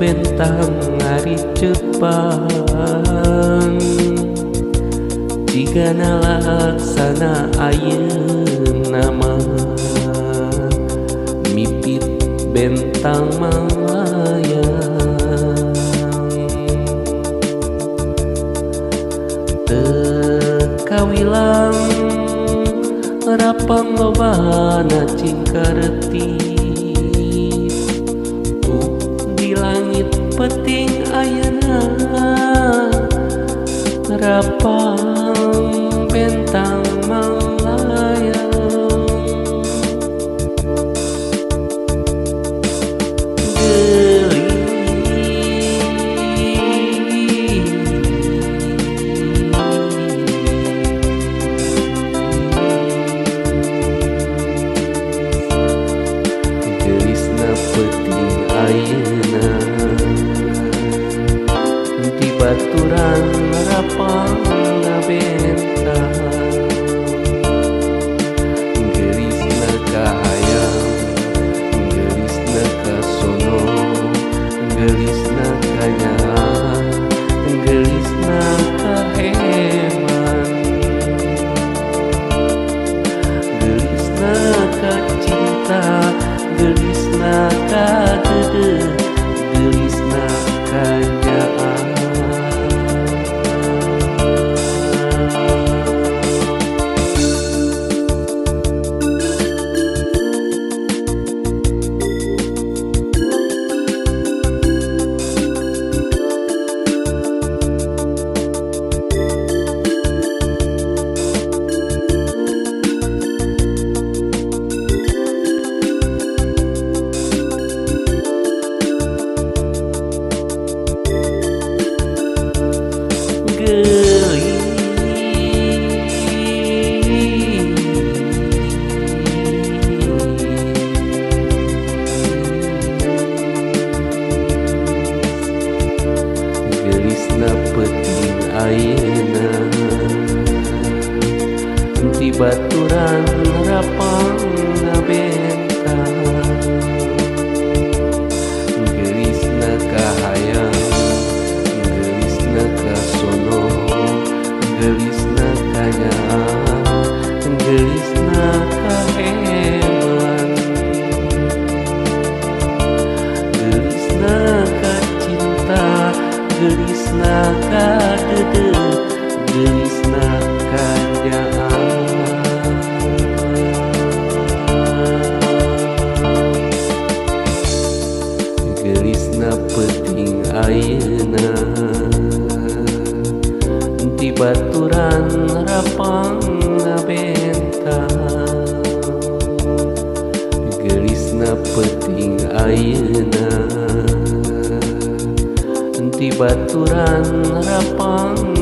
Bentang ngaricepan jigana laksana ayeuna mah mipit bentang manglayang teu kawilang rapang lobana cingkareutih di langit peting ayeuna rapang bentang manglayang gelisna peuting ayeuna di baturan rapang bentang gelisna kahayang gelisna kasono gelisna kanyaah gelisna kaheman gelisna kacinta gelisna kadeudeuh gelisna kanyaah. Gelisna peuting ayeuna di baturan rapang bentang gelisna kahayang gelisna kasono gelisna kanyaah gelisna kaheman gelisna kacinta gelisna kadeudeuh gelisna kanyaah. Gelisna peuting ayeuna di baturan rapang bentang gelisna peuting ayeuna di baturan rapang.